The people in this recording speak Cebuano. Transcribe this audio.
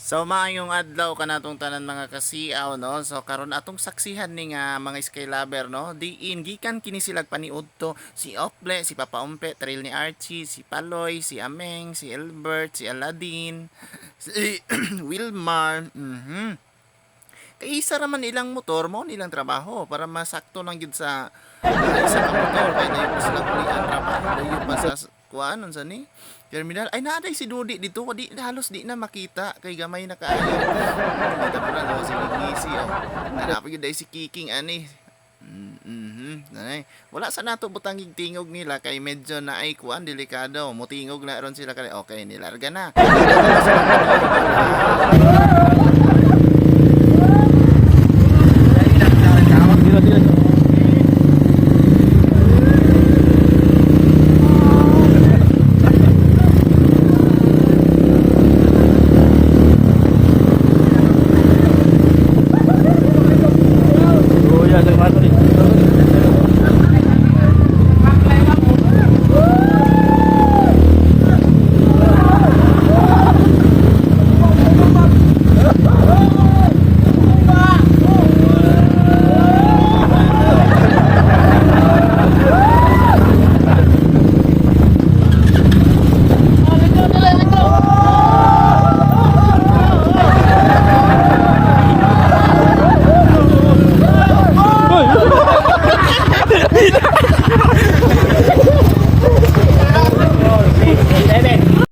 So maayong adlaw kanatong tanan, mga kasiaw, no. So karon atong saksihan ni nga mga Skylover, no. Diin gikan kini sila paniudto si Okble, si Papa Umpe, Trail ni Archie, si Paloy, si Ameng, si Albert, si Aladdin, si Wilmar. Kay isa ra man ilang motor mo nilang trabaho para masakto lang gyud sa isa ka motor kay dayon pa sila kulian trabaho, dayon pa sa kuan, unsa ni terminal. Ay, naa si Dudi dito, di halos di na makita kay gamay na kaayo. Kita po na, no, si Ngisi, oh. Naa pa gyud si Kiking ani. Nanay. Wala sa nato butangig tingog nila kay medyo naay kuan, delikado. Mutingog na ron sila kay okay, nilarga na.